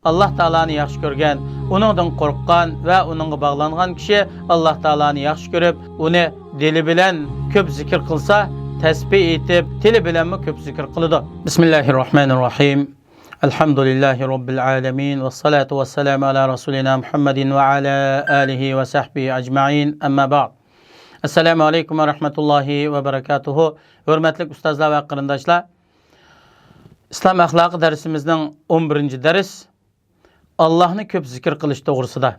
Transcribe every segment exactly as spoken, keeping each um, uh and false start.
ئاللاھ تائالانى ياخشى كۆرگەن، ئۇنىڭدىن قورققان ۋە ئۇنىڭغا باغلانغان كىشى ئاللاھ تائالانى ياخشى كۆرۈپ، ئۇنى دىلى بىلەن كۆپ زىكىر قىلسا، تەسبىھ ئېيتىپ، تىلى بىلەنمۇ كۆپ زىكىر قىلىدۇ. بىسمىللاھىررەھمانىررەھىم. ئەلھەمدۇلىللاھى رەببىل ئالەمىن. ۋەسسالاتۇ ۋەسسالامۇ ئالا رەسۇلىنا مۇھەممەدىن ۋە ئالا ئالىھى ۋە سەھبىھى ئەجمەئىن. ئەمما بەئد. ئەسسالامۇ ئەلەيكۇم ۋە رەھمەتۇللاھى ۋە بەرەكاتۇھۇ. ھۆرمەتلىك ئۇستازلار ۋە قېرىنداشلار، ئىسلام ئەخلاقى دەرسىمىزنىڭ ئون بىرىنچى دەرس، ئاللاھنى كۆپ زىكىر قىلىش توغرىسىدا.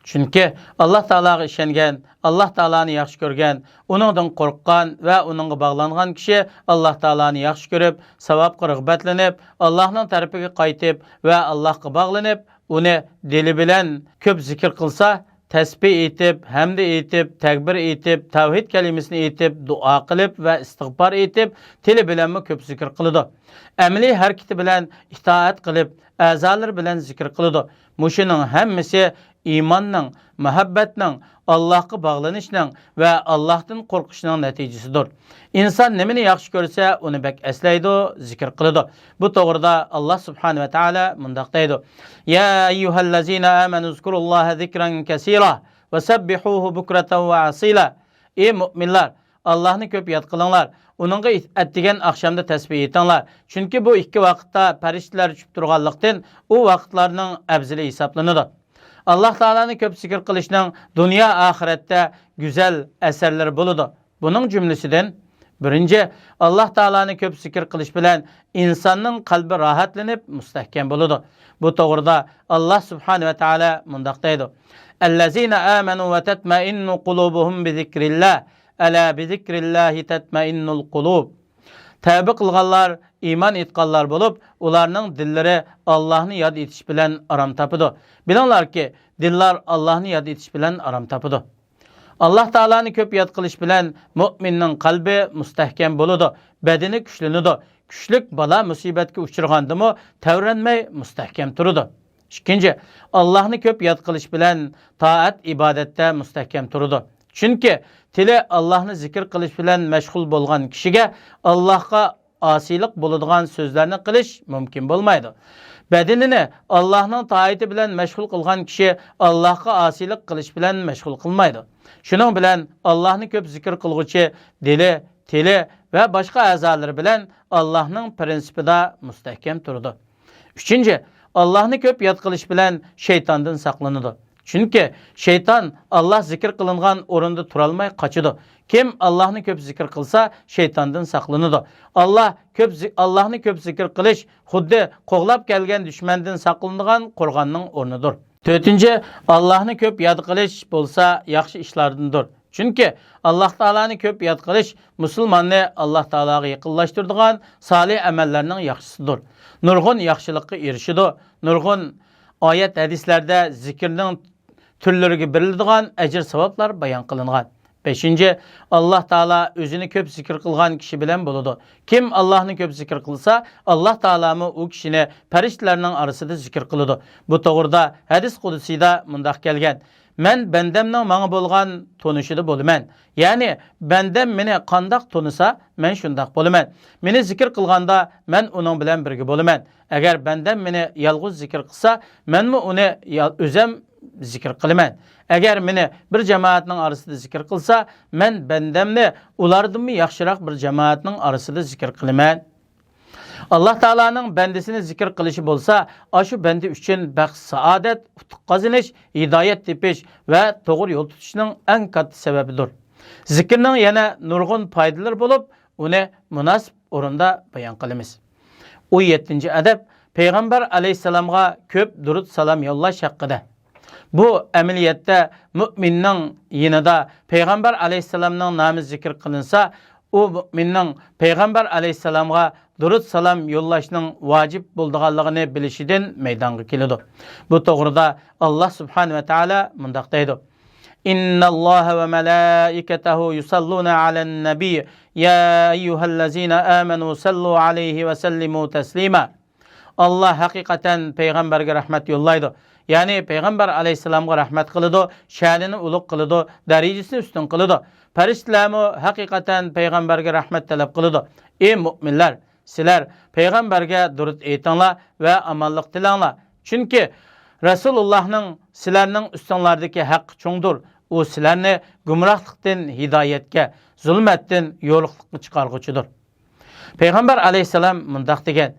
چۈنكى ئاللاھ تائالاغا ئىشەنگەن، ئاللاھ تائالانى ياخشى كۆرگەن، ئۇنىڭدىن قورققان ۋە ئۇنىڭغا باغلانغان كىشى ئاللاھ تائالانى ياخشى كۆرۈپ، ساۋابقا رىغبەتلىنىپ، ئاللاھنىڭ تەرىپىگە قايتىپ ۋە ئاللاھقا باغلىنىپ، ئۇنى دىلى بىلەن كۆپ زىكىر قىلسا، تەسبىھ ئېيتىپ، ھەمدە ئېيتىپ، تەكبىر ئېيتىپ، تەۋھىد كەلىمىسىنى ئېيتىپ، دۇئا قىلىپ ۋە ئىستىغپار ئېيتىپ، تىلى بىلەنمۇ كۆپ زىكىر قىلىدۇ. ئەمەلىي ھەرىكىتى بىلەن ئىتائەت قىلىپ، ئەزالىرى بىلەن زىكىر قىلىدۇ. مۇشۇنىڭ ھەممىسى ئىماننىڭ، مۇھەببەتنىڭ، ئاللاھقا باغلىنىشنىڭ ۋە ئاللاھتىن قورقۇشنىڭ نەتىجىسىدۇر. ئىنسان نېمىنى ياخشى كۆرسە، ئۇنى بەك ئەسلەيدۇ، زىكىر قىلىدۇ. بۇ توغرىدا ئاللاھ سۇبھانەھۇ ۋە تائالا مۇنداق دەيدۇ: يا أيها الذين آمنوا اذكروا الله ذكرا كثيرا وسبحوه بكرة وأصيلا. ئى مۆمىنلەر، ئاللاھنى كۆپ ياد قىلىڭلار، ئۇنىڭغا ئەتىگەن ئاخشامدا تەسبىھ ئېيتىڭلار. چۈنكى بۇ ئىككى ۋاقىتتا پەرىشتىلەر چۈشۈپ تۇرغانلىقتىن، ئۇ ۋاقىتلارنىڭ ئەۋزىلى ھېسابلىنىدۇ. ئاللاھ تائالانى كۆپ زىكىر قىلىشنىڭ دۇنيا ئاخىرەتتە گۈزەل ئەسەرلىرى بولىدۇ. بۇنىڭ جۈملىسىدىن، بىرىنچى، ئاللاھ تائالانى كۆپ زىكىر قىلىش بىلەن ئىنساننىڭ قەلبى راھەتلىنىپ، مۇستەھكەم بولىدۇ. بۇ توغرىدا ئاللاھ سۇبھانەھۇ ۋە تائالا مۇنداق دەيدۇ: الذين آمنوا وتطمئن قلوبهم بذكر الله ألا بذكر الله تطمئن القلوب. تەۋبە قىلغانلار ئىمان ئېيتقانلار بولۇپ، ئۇلارنىڭ دىللىرى ئاللاھنى ياد ئېتىش بىلەن ئارام تاپىدۇ. بىلىڭلاركى، دىللار ئاللاھنى ياد ئېتىش بىلەن ئارام تاپىدۇ. ئاللاھ تائالانى كۆپ ياد قىلىش بىلەن مۆمىننىڭ قەلبى مۇستەھكەم بولىدۇ، بەدىنى كۈچلىنىدۇ، كۈچلۈك بالا مۇسىبەتكە ئۇچرىغاندىمۇ تەۋرەنمەي مۇستەھكەم تۇرىدۇ. ئىككىنچى، ئاللاھنى كۆپ ياد قىلىش بىلەن تائەت ئىبادەتتە مۇستەھكەم تۇرىدۇ. چۈنكى تىلى ئاللاھنى زىكىر قىلىش بىلەن مەشغۇل بولغان كىشىگە ئاللاھقا ئاسىيلىق بولىدىغان سۆزلەرنى قىلىش مۇمكىن بولمايدۇ. بەدىنىنى ئاللاھنىڭ تائىتى بىلەن مەشغۇل قىلغان كىشى ئاللاھقا ئاسىيلىق قىلىش بىلەن مەشغۇل قىلمايدۇ. شۇنىڭ بىلەن ئاللاھنى كۆپ زىكىر قىلغۇچى دىلى، تىلى ۋە باشقا ئەزالىرى بىلەن ئاللاھنىڭ پرىنسىپىدا مۇستەھكەم تۇرىدۇ. ئۈچىنچى، ئاللاھنى كۆپ ياد قىلىش بىلەن شەيتاندىن ساقلىنىدۇ. چۈنكى شەيتان ئاللاھ زىكىر قىلىنغان ئورۇندا تۇرالماي قاچىدۇ. كىم ئاللاھنى كۆپ زىكىر قىلسا، شەيتاندىن ساقلىنىدۇ. ئاللاھ كۆپ زى-، ئاللاھنى كۆپ زىكىر قىلىش خۇددى قوغلاپ كەلگەن دۈشمەندىن ساقلىنىدىغان قورغاننىڭ ئورنىدۇر. تۆتىنچى، ئاللاھنى كۆپ ياد قىلىش بولسا ياخشى ئىشلاردىندۇر. چۈنكى ئاللاھ تائالانى كۆپ ياد قىلىش مۇسۇلماننى ئاللاھ تائالاغا يېقىنلاشتۇرىدىغان سالىھ ئەمەللەرنىڭ ياخشىسىدۇر. نۇرغۇن ياخشىلىققا ئېرىشىدۇ. نۇرغۇن ئايەت ھەدىسلەردە زىكىرنىڭ تۈرلىرىگە بېرىلىدىغان ئەجىر-ساۋابلار بايان قىلىنغان. بەشىنچى، ئاللاھ تائالا ئۆزىنى كۆپ زىكىر قىلغان كىشى بىلەن بولىدۇ. كىم ئاللاھنى كۆپ زىكىر قىلسا، ئاللاھ تائالامۇ ئۇ كىشىنى پەرىشتىلەرنىڭ ئارىسىدا زىكىر قىلىدۇ. بۇ توغرىدا ھەدىس قۇدسىيدا مۇنداق كەلگەن: مەن بەندەمنىڭ ماڭا بولغان تونۇشىدا بولىمەن. يەنى بەندەم مېنى قانداق تونۇسا، مەن شۇنداق بولىمەن. مېنى زىكىر قىلغاندا، مەن ئۇنىڭ بىلەن بىرگە بولىمەن. ئەگەر بەندەم مېنى يالغۇز زىكىر قىلسا، مەنمۇ ئۇنى يال-، ئۆزەم زىكىر قىلىمەن. ئەگەر مېنى بىر جامائەتنىڭ ئارىسىدا زىكىر قىلسا، مەن بەندەمنى ئۇلاردىنمۇ ياخشىراق بىر جامائەتنىڭ ئارىسىدا زىكىر قىلىمەن. ئاللاھ تائالانىڭ بەندىسىنى زىكىر قىلىشى بولسا، ئاشۇ بەندە ئۈچۈن بەخت-سائادەت، ئۇتۇق قازىنىش، ھىدايەت تېپىش ۋە توغرا يول تۇتۇشنىڭ ئەڭ كاتتا سەۋەبىدۇر. زىكىرنىڭ يەنە نۇرغۇن پايدىلىرى بولۇپ، ئۇنى مۇناسىپ ئورۇندا بايان قىلىمىز. ئون يەتتىنچى ئەدەپ، پەيغەمبەر ئەلەيھىسسالامغا كۆپ دۇرۇت سالام يوللاش ھەققىدە. بۇ ئەمەلىيەتتە مۆمىننىڭ يېنىدا پەيغەمبەر ئەلەيھىسسالامنىڭ نامى زىكىر قىلىنسا، ئۇ مۆمىننىڭ پەيغەمبەر ئەلەيھىسسالامغا دۇرۇت سالام يوللاشنىڭ ۋاجىپ بولىدىغانلىقىنى بىلىشىدىن مەيدانغا كېلىدۇ. بۇ توغرىدا ئاللاھ سۇبھانەھۇ ۋە تائالا مۇنداق دەيدۇ: إن الله وملائكته يصلون على النبي يا أيها الذين آمنوا صلوا عليه وسلموا تسليما. ئاللاھ ھەقىقەتەن پەيغەمبەرگە رەھمەت يوللايدۇ. يەنى پەيغەمبەر ئەلەيھىسسالامغا رەھمەت قىلىدۇ، شەنىنى ئۇلۇغ قىلىدۇ، دەرىجىسىنى ئۈستۈن قىلىدۇ. پەرىشتىلەرمۇ ھەقىقەتەن پەيغەمبەرگە رەھمەت تەلەپ قىلىدۇ. ئى مۆمىنلەر، سىلەر پەيغەمبەرگە دۇرۇت ئېيتىڭلار ۋە ئامانلىق تىلەڭلار. چۈنكى رەسۇلۇللاھنىڭ سىلەرنىڭ ئۈستۈڭلاردىكى ھەق چوڭدۇر، ئۇ سىلەرنى گۇمراھلىقتىن ھىدايەتكە، زۇلمەتتىن يورۇقلۇققا چىقارغۇچىدۇر. پەيغەمبەر ئەلەيھىسسالام مۇنداق دېگەن: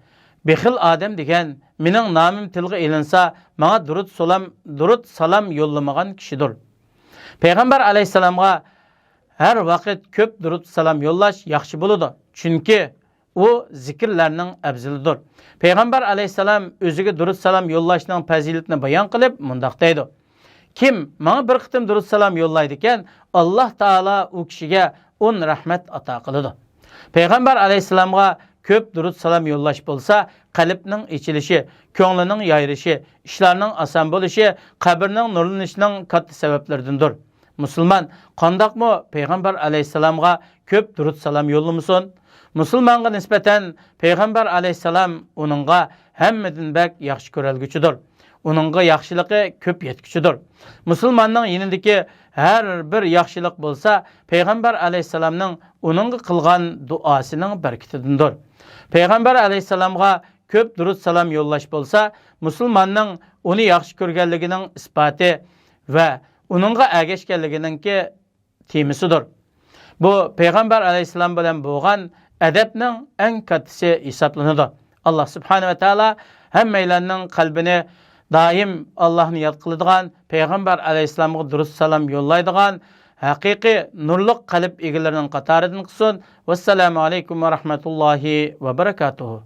بېخىل ئادەم دېگەن مېنىڭ نامىم تىلغا ئېلىنسا، ماڭا دۇرۇت سالام، دۇرۇت سالام يوللىمىغان كىشىدۇر. پەيغەمبەر ئەلەيھىسسالامغا ھەر ۋاقىت كۆپ دۇرۇت سالام يوللاش ياخشى بولىدۇ، چۈنكى ئۇ زىكىرلەرنىڭ ئەۋزىلىدۇر. پەيغەمبەر ئەلەيھىسسالام ئۆزىگە دۇرۇت سالام يوللاشنىڭ پەزىلىتىنى بايان قىلىپ مۇنداق دەيدۇ: كىم ماڭا بىر قېتىم دۇرۇت سالام يوللايدىكەن، ئاللاھ تائالا ئۇ كىشىگە ئون رەھمەت ئاتا قىلىدۇ. پەيغەمبەر ئەلەيھىسسالامغا كۆپ دۇرۇت سالام يوللاش بولسا، قەلبنىڭ ئېچىلىشى، كۆڭلىنىڭ يايرىشى، ئىشلارنىڭ ئاسان بولۇشى، قەبرىنىڭ نۇرلىنىشىنىڭ كاتتا سەۋەبلىرىدىندۇر. مۇسۇلمان قانداقمۇ پەيغەمبەر ئەلەيھىسسالامغا كۆپ دۇرۇت سالام يوللىمىسۇن؟ مۇسۇلمانغا نىسبەتەن پەيغەمبەر ئەلەيھىسسالام ئۇنىڭغا ھەممىدىن بەك ياخشى كۆرەلگۈچىدۇر. ئۇنىڭغا ياخشىلىقى كۆپ يەتكۈچىدۇر. مۇسۇلماننىڭ يېنىدىكى ھەر بىر ياخشىلىق بولسا، پەيغەمبەر ئەلەيھىسسالامنىڭ ئۇنىڭغا قىلغان دۇئاسىنىڭ بەرىكىتىدىندۇر. پەيغەمبەر ئەلەيھىسسالامغا كۆپ دۇرۇت سالام يوللاش بولسا، مۇسۇلماننىڭ ئۇنى ياخشى كۆرگەنلىكىنىڭ ئىسپاتى ۋە ئۇنىڭغا ئەگەشكەنلىكىنىڭكى تېمىسىدۇر. بۇ پەيغەمبەر ئەلەيھىسسالام بىلەن بولغان ئەدەپنىڭ ئەڭ كاتتىسى ھېسابلىنىدۇ. ئاللاھ سۇبھانەھۇ ۋە تائالا ھەممەيلەننىڭ قەلبىنى دائىم ئاللاھنى ياد قىلىدىغان، پەيغەمبەر ئەلەيھىسسالامغا دۇرۇت سالام يوللايدىغان ھەقىقىي نۇرلۇق قەلب ئىگىلىرىنىڭ قاتارىدىن قىلسۇن. ۋەسسالامۇ ئەلەيكۇم ۋە رەھمەتۇللاھى ۋە بەرەكاتۇھۇ.